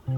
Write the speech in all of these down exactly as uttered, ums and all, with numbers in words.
دلا،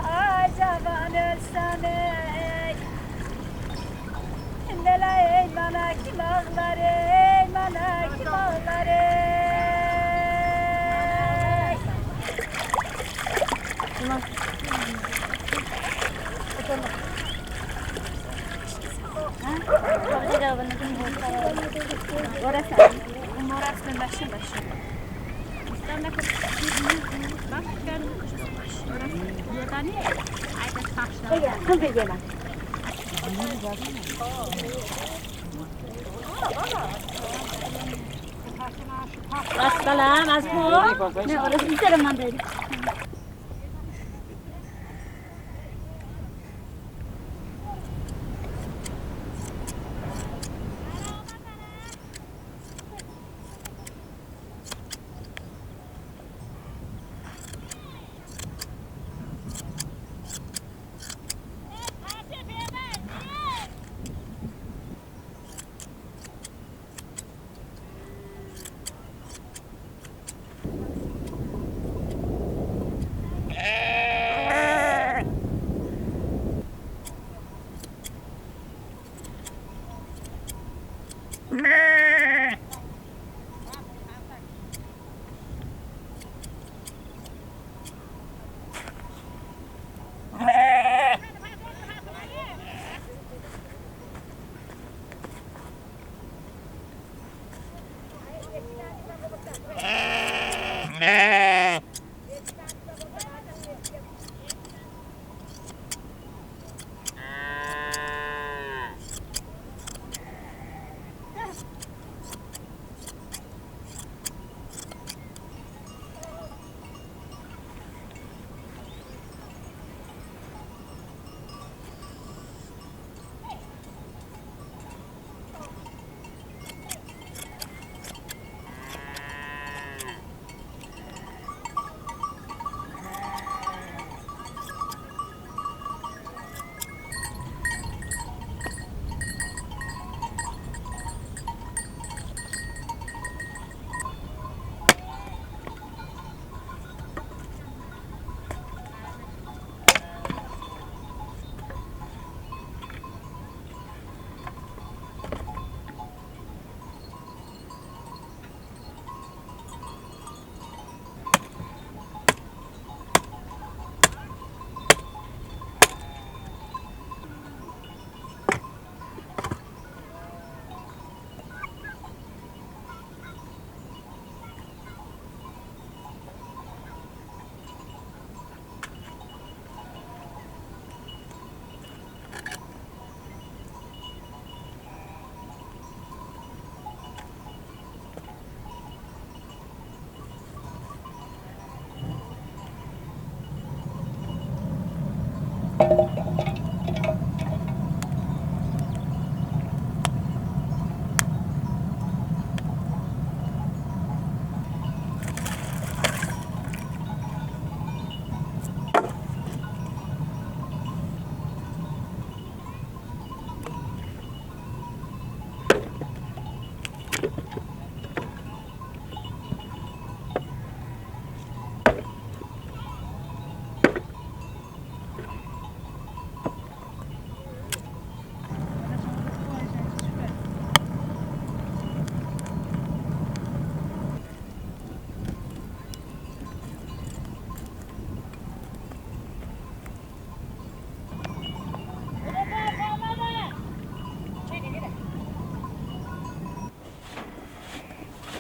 آی جوان سنه، دلا ای مانا کیم آغلاره، ای مانا کیم آغلاره. السلام، از بو؟ نه، orası bir kere mandaydı.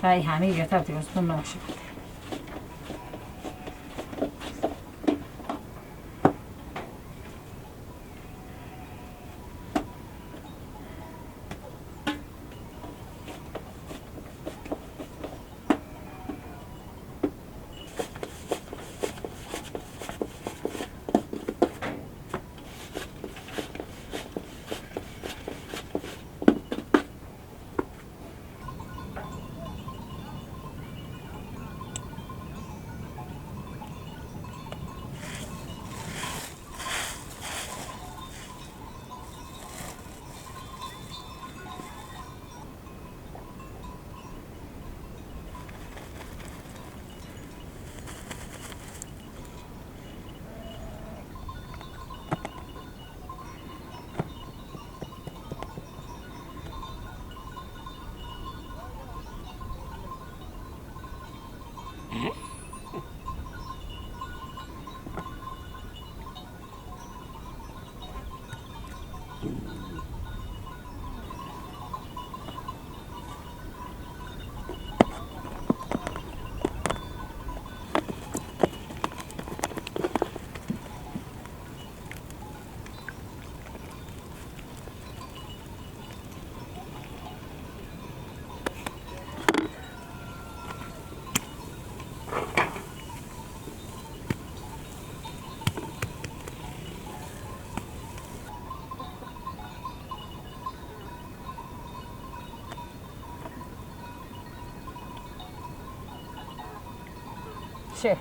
ای همه یه تا دیروز تو نوشه. شه.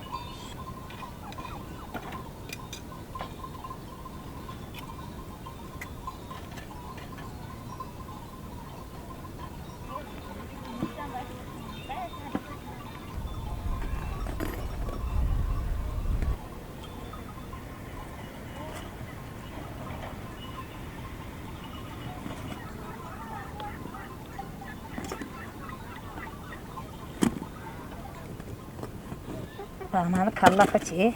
بامال کلا پچی.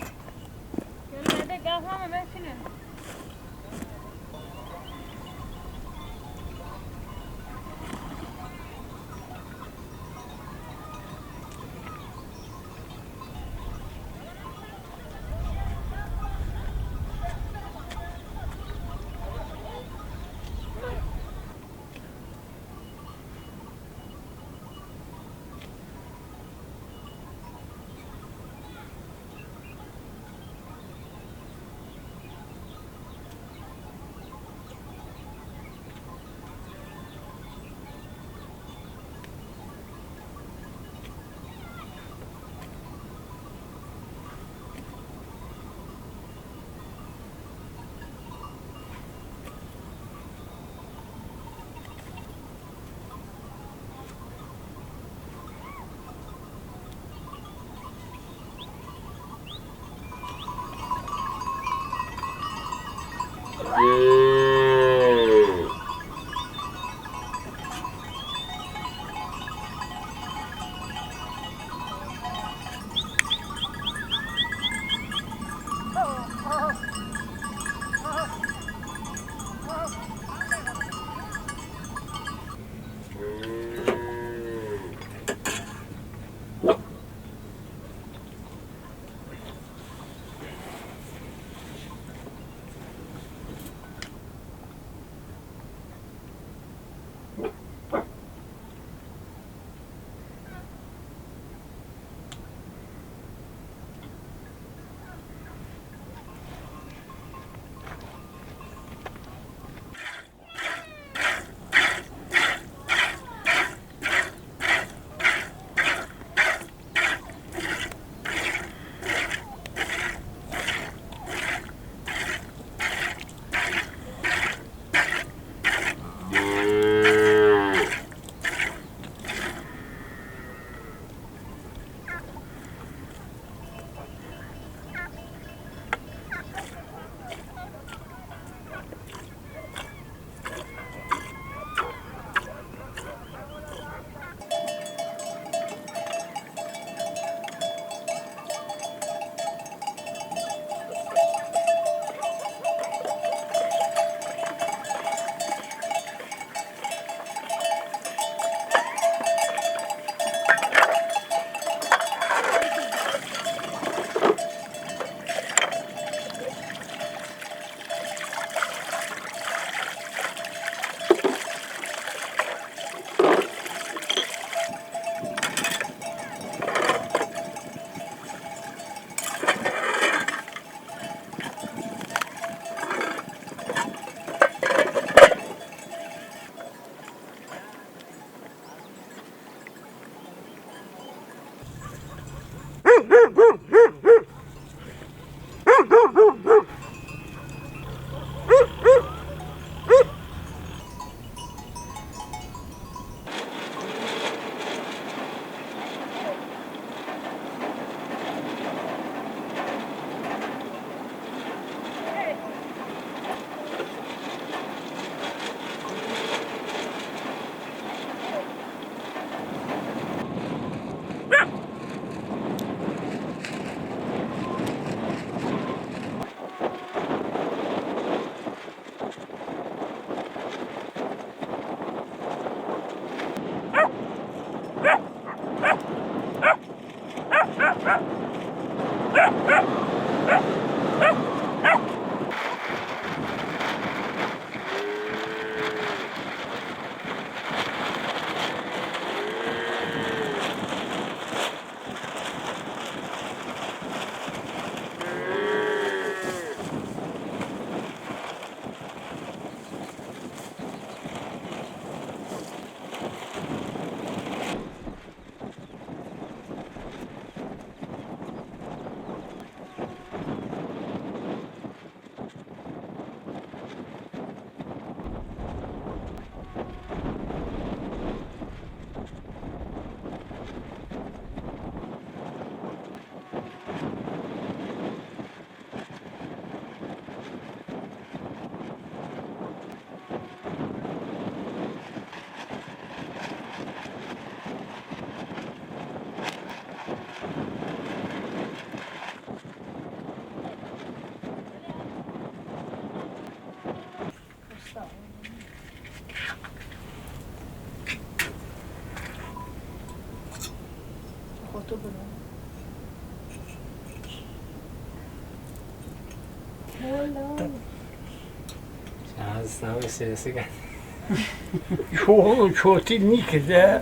چو، چوتی نیکه ده.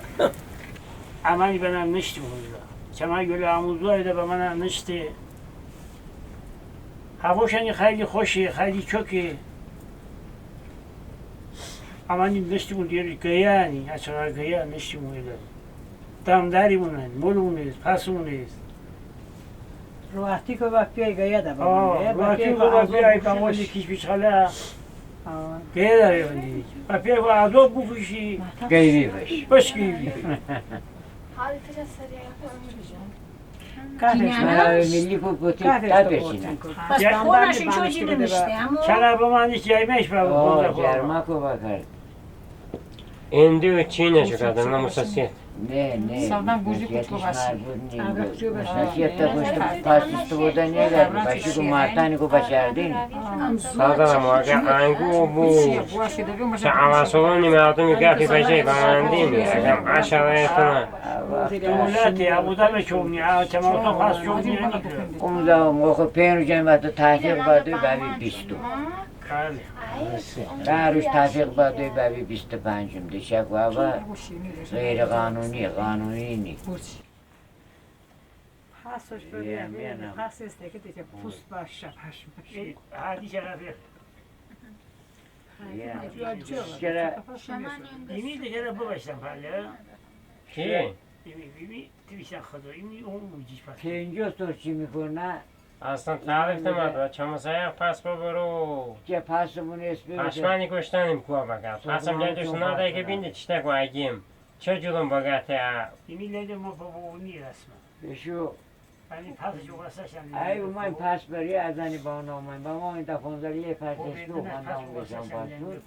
امانی بنه نشتی بوده. چما گل آموزوار ده به من نشتی. هواشانی خیلی خوشی، خیلی چوکی. امانی نشتی بوده، گیانی، اچرا گیا نشتی بوده. دامداری مونن، مول مونیز، پس مونیز. روحتی کو با پیای گیا ده بابا. آه، گیا با روحتی پیای کو با با آزاد پیای بوشی باموش. بلی کیش بیچاله. آه. گیا داره بندی. با پیای با آزاد بوکوشی. گیوی بش. بش گیوی. حالی تو چه سریع؟ کافش. ملی کو بوتی کافش کافش تو اینا. بس یا خورشین چو جیلی نشته، اما چرا با من نیست، یای میش با آه، بخور. جرما کو بکرد. اندی و چینه شو کردن، ناموساسیت. نه، نه. سردن گوجی ناموساسیت کتو باسی. مربوط نیست. آه. ناموساسیت تا گوشت پاسیست بودن یه گرد. باشی کو مارتانی کو بشردین. سردن اما اگه انگو بو. چه عوض سرونی مردمی گفی بجای بمندین. اگه عشرایتونه. دولتی، ابو دم چونی، آه، چه مردم خاص چونی. اون زمان موقع پنج روز جمعیت تحقیق بادوی بابی بیستو. بله. ده روز تحقیق بادوی بابی بیست و پنجم. دیشک و هوا غیر قانونی، قانونی نی. پاسش بده، یه، یه، نه. پاس است که دیگه پوست باشه، پاش باشه. ای، هادی شرفی. یه. چرا؟ ایمی دیگه رو ببشتم، بله. کی؟ ایمی، ایمی، تو بیشتر خدا، ایمی اون موجیش پس. پنجاه سال چی می‌کنه؟ اصلاً تعریف نمی‌ده. چمو سایه پس ببرو. که پسمون اسپی بده. پشمانی کشتنیم کوه بکن. پسم جای دوست نداره که بینده چیته کو اگیم. چه جلوم بگته ها؟ ایمی لیده ما بابا اونی رسمه. بشو. یعنی پس جو واسه شن ای اومن پس بری از انی با نامن. با ما این دفعه اونجا یه پس دستو خواندم بزن پس بود.